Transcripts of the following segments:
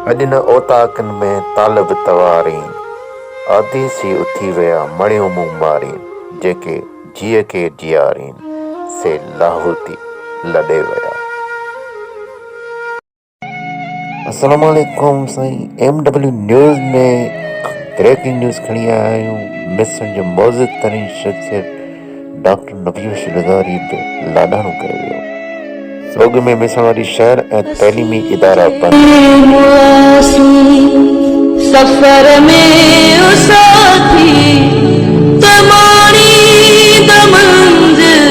اڄ نه اوطاقن ۾ طالب توارين، آديسي اٿي ويا مڙيون مون مارين، جيڪي جيء کي جيارين، سي لاهوتي لڏي ويا. السلام عليڪم سائين M W news ۾ breaking news کڻي آيا آهيون مصر جو معزز ترين شخصيت ڊاڪٽر نبي بخش لغاري به لاڏاڻو ڪيو ويو. سوڳ ۾ مسڻ واري شهر ۽ تعليمي ادارا بند. سفر ۾ ساٿي ته ماڻيندا منزل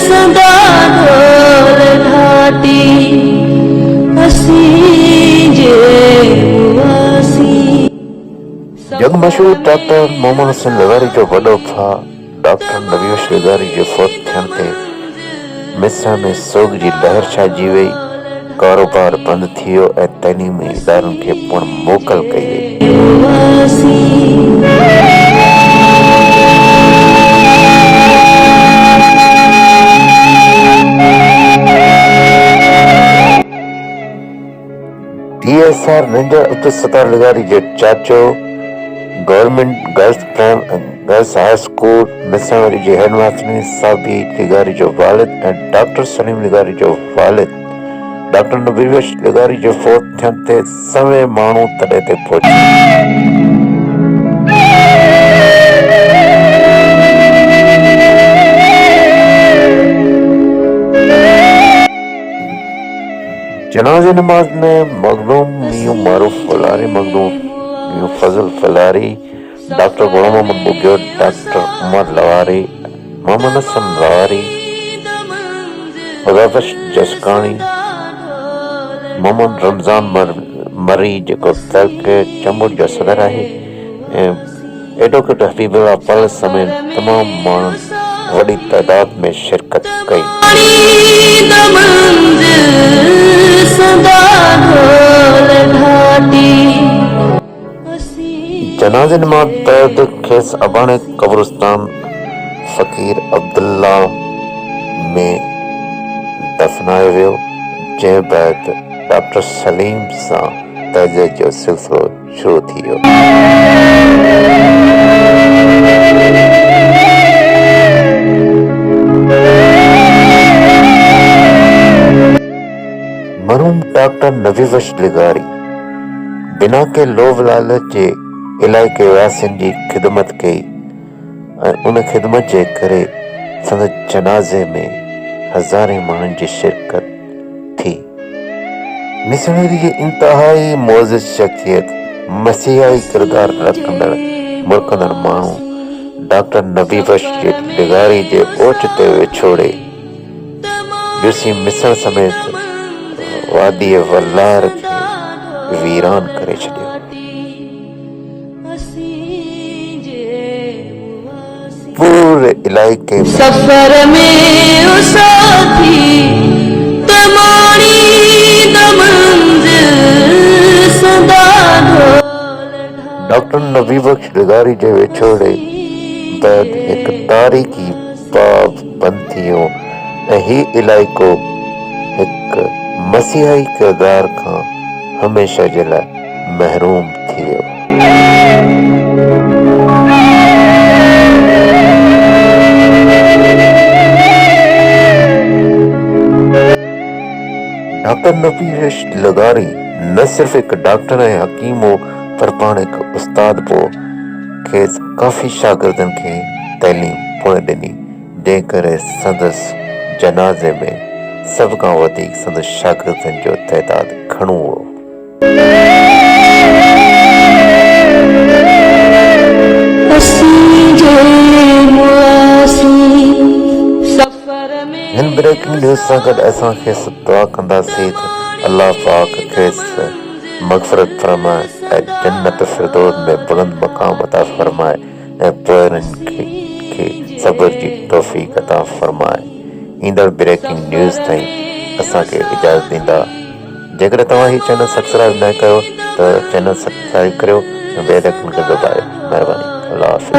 سندا ڍول ڍاٽي اسين جي هئاسين. جڳ مشهور ڊاڪٽر محمد حسين لغاري جو وڏو ڀاء ڊاڪٽر نبي بخش لغاري جي فوت ٿيڻ تي مصر ۾ سوڳ جي لهر ڇائجي وئي، ڪاروبار بند ٿي ويو ۽ تعليمي ادارن کي پڻ موڪل ڪئي وئي. D S R ranger Abdul Sattar لغاري جو چاچو government girls girls high school Missanwari جي هيڊ ماسترڻي صابي لغاري جو والد ۽ ڊاڪٽر سليم لغاري جو والد ڊاڪٽر نبي بخش لغاري جي فوت ٿيڻ تي سوين ماڻهو تڏي تي پهچي جنازي نماز ۾ مخدوم ميون معروف فلاري، مخدوم ميون فضل فلاري، ڊاڪٽر غلام محمد ٻگهيو، ڊاڪٽر عمر لغاري، محمد حسن لغاري، خدا بخش جسڪاڻي، محمد رمضان مري جيڪو تعلقي چمبڙ جو صدر آهي ۽ ايڊووڪيٽ حبيب الله پل سميت تمام ماڻهن وڏي تعداد ۾ شرڪت ڪئي. جنازي نماز بعد کيس اباڻي قبرستان فقير عبدالله ۾ دفنايو ويو، جنهن بعد ڊاڪٽر سليم سان تعزيت جو سلسلو شروع ٿي ويو. مرحوم ڊاڪٽر نبي بخش لغاري بنا ڪنهن لوڀ لالچ جي علائقي واسين جي خدمت ڪئي ۽ ان خدمت جي ڪري سندس جنازي ۾ هزارين ماڻهن جي شرڪت ٿي. مشنري جي انتهائي معزز شخصيت، مسيحائي ڪردار رکندڙ مرڪندڙ ماڻهو ڊاڪٽر نبي بخش جي لغاري جي اوچتي وڇوڙي يوسي مسڻ سميت واديء ولار کي ويران ڪري ڇڏيو. پوري علائقي ۾. سفر ۾ ساٿي ته ماڻيندا منزل سندا ڍول ڊاڪٽر نبي بخش لغاري جي وڇوڙي بعد هڪ تاريخي باب بند ٿي ويو ۽ هي علائقو هڪ مسيحائي ڪردار کان هميشه جي لاء محروم ٿي ويو. ڊاڪٽر نبي بخش لغاري نه صرف هڪ ڊاڪٽر ۽ حڪيم هو پر پاڻ هڪ استاد به هو. کيس ڪافي شاگردن کي تعليم پڻ ڏني جنهن ڪري سندس جنازي ۾ سڀ کان وڌيڪ سندس شاگردن جو تعداد گهڻو هو. هن بريڪنگ نيوز سان گڏ اسان کيس دعا ڪنداسين ته الله پاڪ کيس مغفرت فرمائي ۽ جنت فردوس ۾ بلند مقام عطا فرمائي ۽ پوئرن کي صبر جي توفيق عطا فرمائي. ايندڙ بريڪنگ نيوز تائين اسان کي اجازت ڏيندا. جيڪڏهن توهان هي چينل سبسڪرائب نه ڪيو ته چينل سبسڪرائب ڪريو ۽ بيل آئيڪن کي دٻايو مهرباني الله حافظ.